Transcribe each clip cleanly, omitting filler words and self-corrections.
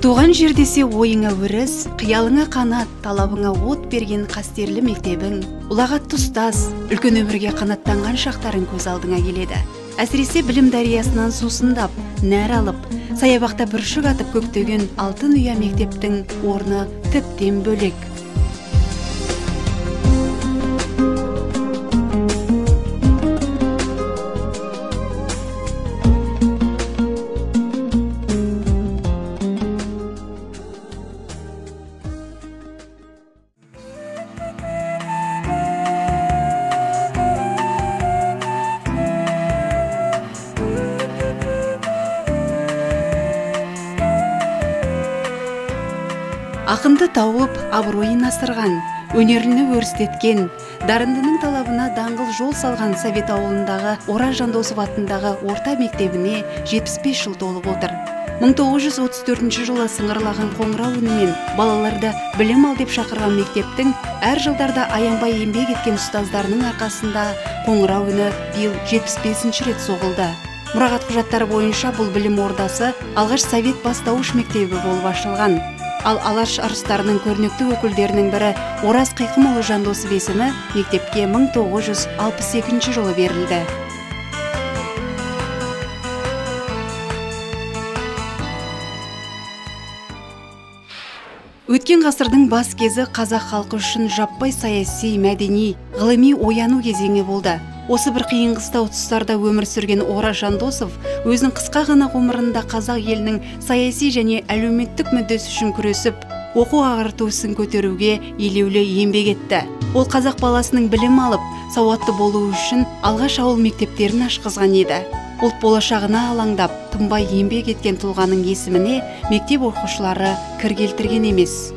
Туған жер десе ойыңа өріс, қиялыңа қанат, талабыңа от берген қастерлі мектебің, ұлағатты ұстаз, үлкен өмірге қанаттанған шақтарың көз алдыңа келеді. Әсіресе білім дариясынан сусындап, нәр алып, саябақта бүршік атып көктеген алтын ұя мектептің орны тіптен бөлек. Ақынды тауып, абыройын асырған, өнеріні өрістеткен, дарындының талабына даңғыл жол салған Совет ауылындағы Ораз Жандосов атындағы орта мектебіне 75 жыл толып отыр. 1934 жылы сыңғырлаған қоңырау үнімен балаларды білім ал деп шақырған мектептің әр жылдарда аянбай еңбек еткен ұстаздарының арқасында қоңырау үні биыл 75 рет соғылды. Мұрағат құжаттары бойынша бұл білім ордасы алғаш Совет бастауыш мектебі болып ашылған. Ал Алаш арыстарының көрнекті өкілдерінің бірі Ораз Қиқымұлы Жандосов есімі мектепке 1962 жылы берілді. Өткен ғасырдың бас кезі қазақ халқы үшін жаппай саяси, мәдени, ғылыми ояну кезеңі болды. Осы бір қиын қыстау тұстарда өмір сүрген Ораз Жандосов өзінің қысқа ғана ғұмырында қазақ елінің саяси және әлеуметтік мүддесі үшін күресіп, оқу ағарту ісін көтеруге елеулі еңбек етті. Ол қазақ баласының білім алып, сауатты болуы үшін алғаш ауыл мектептерін ашқызған еді. Ұлт болашағына алаңдап, тынбай еңбек еткен тұлғаның есіміне мектеп оқушылары кір келтірген емес.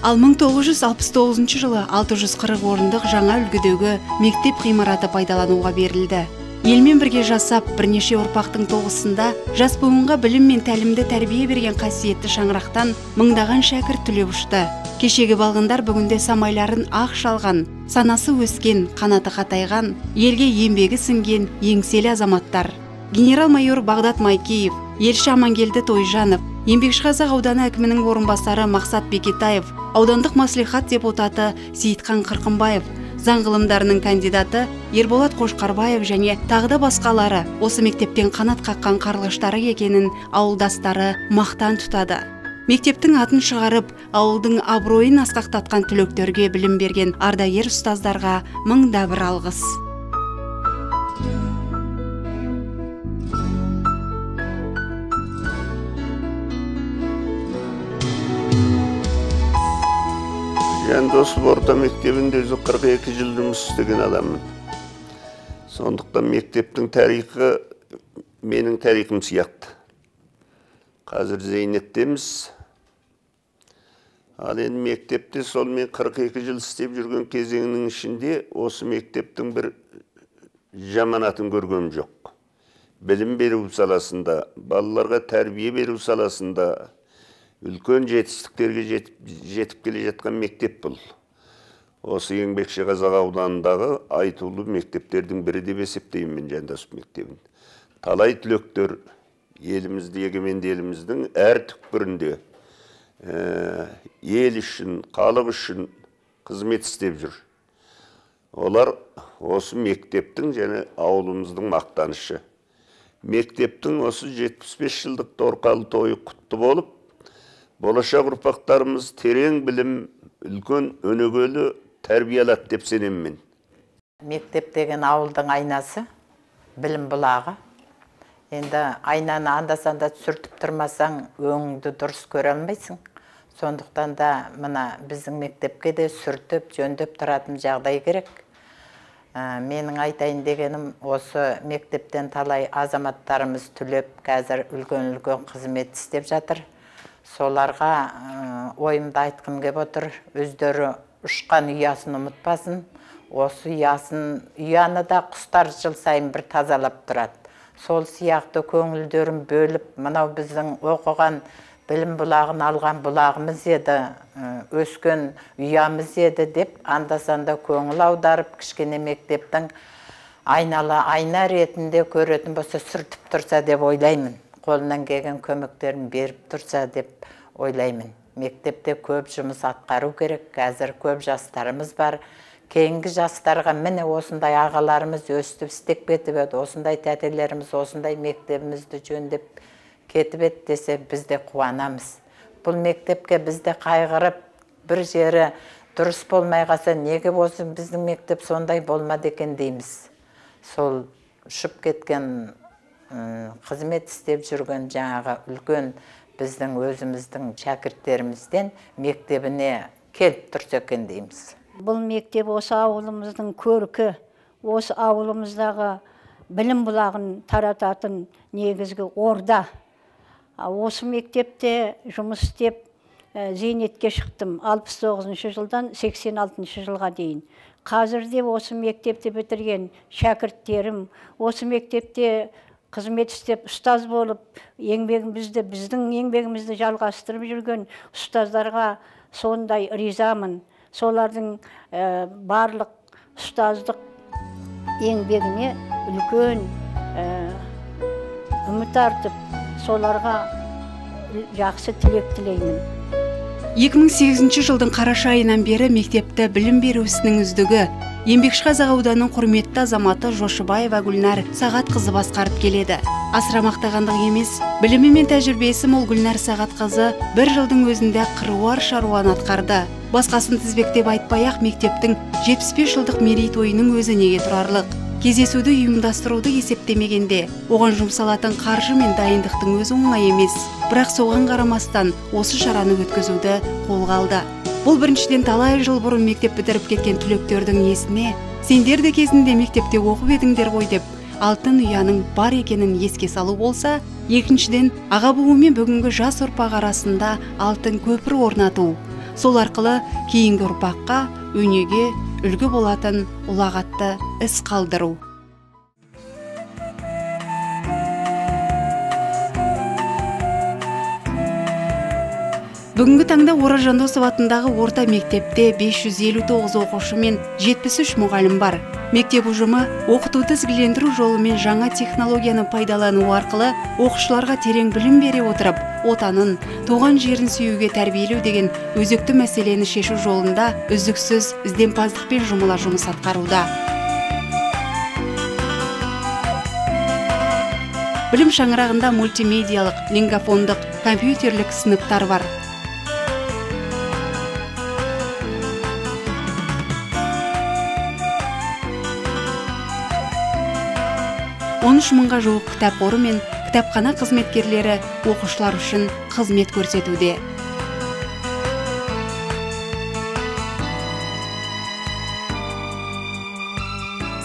Ал 1969 жылы 640 орындық жаңа үлгідегі мектеп ғимараты пайдалануға берілді. Елмен бірге жасап, бірнеше ұрпақтың тоғысында жас буынға білім мен тәлімді тәрбие берген қасиетті шаңырақтан мыңдаған шәкірт түлеп ұшты. Кешегі балғындар бүгінде самайларын ақ шалған, санасы өскен, қанаты қатайған, елге еңбегі сіңген еңселі азаматтар. Генерал-майор Бағдат Майкеев, елші Амангелді Тойжанов, Еңбекшіқазақ ауданы әкімінің орынбасары Мақсат Бекетаев, аудандық мәслихат депутаты Сейітхан Қырқымбаев, заң ғылымдарының кандидаты Ерболат Қошқарбаев және тағы да басқалары осы мектептен қанат қаққан қарлығаштары екенін ауылдастары мақтан тұтады. Мектептің атын шығарып, ауылдың абыройын асқақтатқан түлектерге білім берген ардагер ұстаздарға мыңда бір алғыс. Жандосов орта мектебінде өзі 42 жыл жұмыс істеген адаммын. Сондықтан мектептің тарихы менің тарихым сияқты. Қазір зейнеттеміз. Ал енді мектепте сол мен 42 жыл істеп жүрген кезеңнің ішінде осы мектептің бір жаман атын көргенім жоқ. Білім беру саласында, балаларға тәрбие беру саласында үлкен жетістіктерге жетіп келе жатқан мектеп бұл. Осы Еңбекшіқазақ ауданындағы айтулы мектептердің бірі деп есептеймін мен Жандосов мектебін. Талай түлектер елімізде, егеменді еліміздің әр түкпірінде ел үшін, халық үшін қызмет істеп жүр. Олар осы мектептің және ауылымыздың мақтанышы. Мектептің осы 75 жылдық торқалы тойы құтты болып, болашақ ұрпақтарымыз терең білім, үлкен өнегелі тәрбие алады деп сенемін мен. Мектеп деген ауылдың айнасы, білім бұлағы. Енді айнаны анда-санда сүртіп тұрмасаң, өңіңді дұрыс көре алмайсың. Сондықтан да мына біздің мектепке де сүртіп, жөндеп тұратын жағдай керек. Менің айтайын дегенім, осы мектептен талай азаматтарымыз түлеп, қазір үлкен-үлкен қызмет істеп жатыр. Соларға ойымды айтқым кеп отыр, өздері ұшқан ұясын ұмытпасын. Осы ұяны да құстар жыл сайын бір тазалап тұрады. Сол сияқты көңілдерін бөліп, мынау біздің оқыған білім бұлағын алған бұлағымыз еді, өскен ұямыз еді деп анда-санда көңіл аударып, кішкене мектептің айнала айна ретінде көретін болса, сүртіп тұрса деп ойлаймын. Қолынан келген көмектерін беріп тұрса деп ойлаймын. Мектепте көп жұмыс атқару керек. Қазір көп жастарымыз бар. Кейінгі жастарға міне осындай ағаларымыз өстіп істеп кетіп еді, осындай тәтелеріміз осындай мектебімізді жөндеп кетіп еді десе, біз де қуанамыз. Бұл мектепке біз де қайғырып, бір жері дұрыс болмай қалса, неге осы біздің мектеп сондай болмады екен дейміз. Сол ұшып кеткен қызмет істеп жүрген жаңағы үлкен біздің өзіміздің шәкірттерімізден мектебіне келіп тұрса екен дейміз. Бұл мектеп осы ауылымыздың көркі, осы ауылымыздағы білім бұлағын тарататын негізгі орда. Осы мектепте жұмыс істеп зейнетке шықтым 69 жылдан 86 жылға дейін. Қазірде осы мектепті бітірген шәкірттерім, осы мектепте қызмет істеп ұстаз болып, еңбегімізді, біздің еңбегімізді жалғастырып жүрген ұстаздарға сондай ризамын. Солардың барлық ұстаздық еңбегіне үлкен үміт артып, соларға жақсы тілек тілеймін. 2008 жылдың қараша айынан бері мектепті білім беру ісінің үздігі Еңбекшіқазақ ауданының құрметті азаматы Жошыбаева Гүлнар Сағатқызы басқарып келеді. Асыра мақтағандық емес, білімі мен тәжірибесі мол Гүлнар Сағатқызы бір жылдың өзінде қыруар шаруаны атқарды. Басқасын тізбектеп айтпай-ақ мектептің 75 жылдық мерейтойының өзі неге тұрарлық. Кездесуді ұйымдастыруды есептемегенде, оған жұмсалатын қаржы мен дайындықтың өзі оңай емес. Бірақ соған қарамастан осы шараны өткізуді қолға алды. Бұл біріншіден талай жыл бұрын мектеп бітіріп кеткен түлектердің есіне, сендер де кезінде мектепте оқып едіңдер ғой деп, алтын ұяның бар екенін еске салу болса, екіншіден аға буын мен бүгінгі жас ұрпақ арасында алтын көпір орнату. Сол арқылы кейінгі ұрпаққа өнеге үлгі болатын ұлағатты іс қалдыру. Бүгінгі таңда Ораз Жандосов атындағы орта мектепте 559 оқушы мен 73 мұғалім бар. Мектеп ұжымы оқытуды ізгілендіру жолымен жаңа технологияны пайдалану арқылы оқушыларға терең білім бере отырып, отанын, туған жерін сүюге тәрбиелеу деген өзекті мәселені шешу жолында үздіксіз ізденімпаздықпен жұмыла жұмыс атқаруда. Білім шаңырағында мультимедиялық, лингофондық, компьютерлік сыныптар бар. 13 мыңға жуық кітап қоры мен кітапхана қызметкерлері оқушылар үшін қызмет көрсетуде.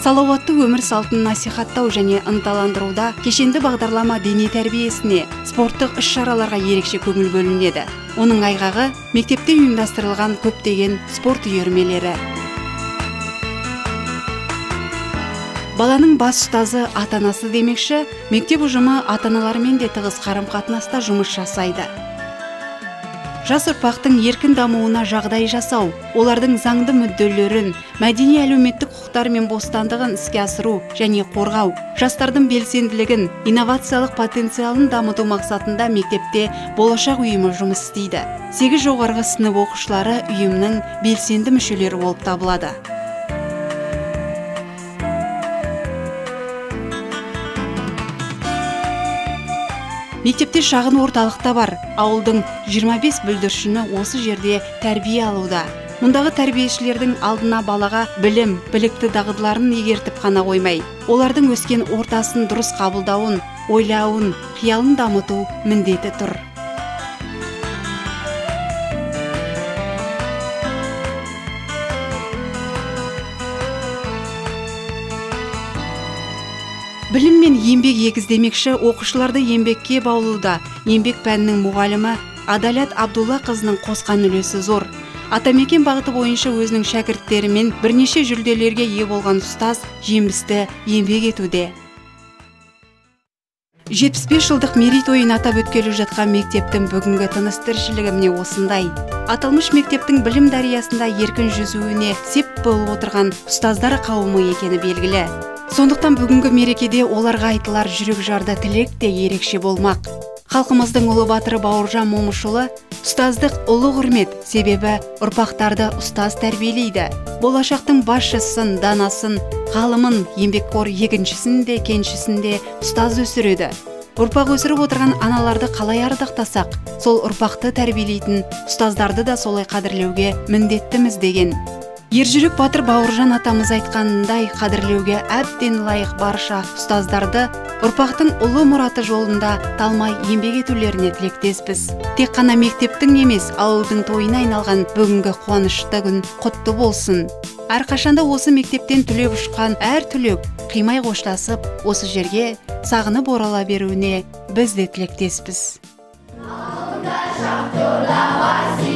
Салауатты өмір салтын насихаттау және ынталандыруда кешенді бағдарлама дене тәрбиесіне, спорттық іс-шараларға ерекше көңіл бөлінеді. Оның айғағы мектепте ұйымдастырылған көптеген спорт үйірмелері. Баланың бас ұстазы ата-анасы демекші, мектеп ұжымы ата-аналармен де тығыз қарым-қатынаста жұмыс жасайды. Жас ұрпақтың еркін дамуына жағдай жасау, олардың заңды мүдделерін, мәдени әлеуметтік құқықтары мен бостандығын іске асыру және қорғау, жастардың белсенділігін, инновациялық потенциалын дамыту мақсатында мектепте болашақ ұйымы жұмыс істейді. 8 жоғарғы сынып оқушылары ұйымның белсенді мүшелері болып табылады. Мектепте шағын орталықта бар. Ауылдың 25 бүлдіршіні осы жерде тәрбие алуда. Мұндағы тәрбиешілердің алдына балаға білім, білікті дағдыларын игертіп қана қоймай, олардың өскен ортасын дұрыс қабылдауын, ойлауын, қиялын дамыту міндеті тұр. Білім мен еңбек егіз демекші, оқушыларды еңбекке баулуда еңбек пәнінің мұғалімі Адалят Абдулла қызының қосқан үлесі зор. Атамекен бағыты бойынша өзінің шәкірттерімен бірнеше жүлделерге ие болған ұстаз жемісті еңбек етуде. 75 жылдық мерейтойын атап өткелі жатқан мектептің бүгінгі тыныс тіршілігі міне осындай. Аталмыш мектептің білім дариясында еркін жүзуіне сеп болып отырған ұстаздар қауымы екені белгілі. Сондықтан бүгінгі мерекеде оларға айтылар жүрек жарды тілек те ерекше болмақ. Халқымыздың ұлы батыры Бауыржан Момышұлы: «Ұстаздық ұлы құрмет, себебі ұрпақтарды ұстаз тәрбиелейді. Болашақтың басшысын, данасын, ғалымын, еңбекқор егіншісін де, кеншісін де ұстаз өсіреді. Ұрпақ өсіріп отырған аналарды қалай ардақтасақ, сол ұрпақты тәрбиелейтін ұстаздарды да солай қадірлеуге міндеттіміз», – деген. Ержүрек батыр Бауыржан атамыз айтқанындай, қадірлеуге әбден лайық барша ұстаздарды ұрпақтың ұлы мұраты жолында талмай еңбек етулеріне тілектеспіз. Тек қана мектептің емес, ауылдың тойына айналған бүгінгі қуанышты күн құтты болсын. Әрқашанда осы мектептен түлеп ұшқан әр түлек қимай қоштасып, осы жерге сағынып орала беруіне біз де тілектеспіз. Шахтерларға.